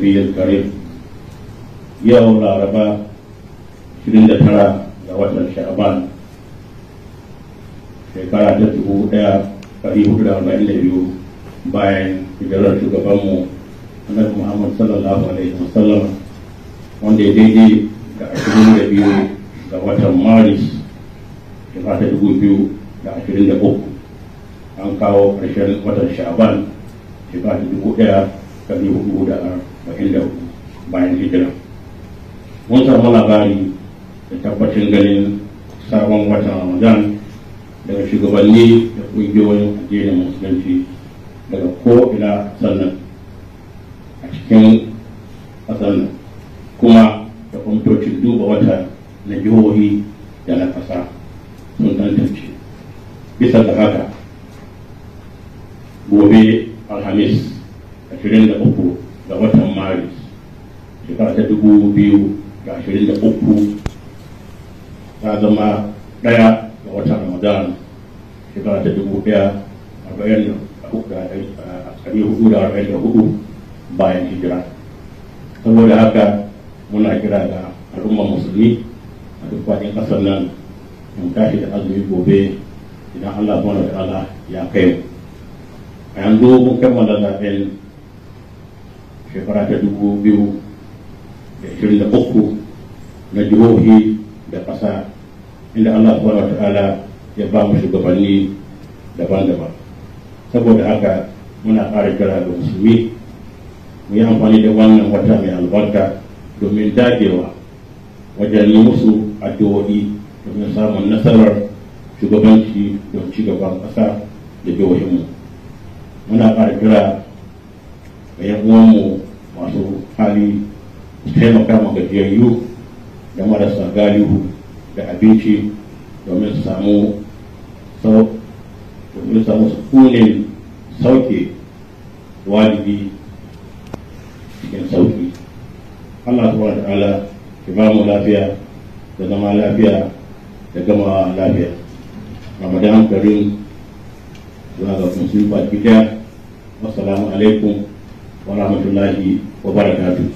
النبي الكريم. يوم الأربعاء 29 ga watan Sha'ban shekara ta 1442 bayan hijirar shugabanmu Annabi Muhammad sallallahu alaihi wasallam, wanda ya daidai da 22 ga watan Maris shekara ta 2023. An kawo ƙarshen watan Sha'ban shekara ta 1444 bayan hijira. Mun samu labari da tabbacin ganin sabon watan Ramadan daga shugabanni da ƙungiyoyin addinin musulunci daga ko'ina sannan a cikin ƙasar nan, kuma da kwamitocin duba wata na jihohi da na ƙasa sun tantance. Bisa ga haka, gobe Alhamis 23 ga watan Maris shekara ta 2023 ta zama 1 ga watan Ramadan shekara ta 1444 bayan hijira. Saboda haka muna kira ga al'ummar musulmi a duk faɗin ƙasar nan mu tashi da azumi gobe idan Allah subhanahu wa ta'ala ya kai mu. A yanzu mun kammala zaɓen shekara ta 2023 na jihohi da ƙasa, inda Allah subhanahu wa ta'ala ya ba mu shugabanni daban-daban. Saboda haka muna ƙara kira ga musulmi mu yi amfani da wannan wata mai albarka domin dagewa wajen yi musu addu'o'i domin samun nasarar shugabanci don ci gaban ƙasa da jihohinmu. Muna ƙara kira ga 'yan uwanmu masu hali su taimaka ma gajiyayyu da marasa galihu da abinci domin su samu sukunin sauke wajibi cikin sauki. Allah subhanahu wa ta'ala ya ba mu lafiya da zama lafiya da gama lafiya. Ramadan Karim zuwa ga musulmi baki daya. Wassalamu alaikum wa rahmatullahi wa barakatuh.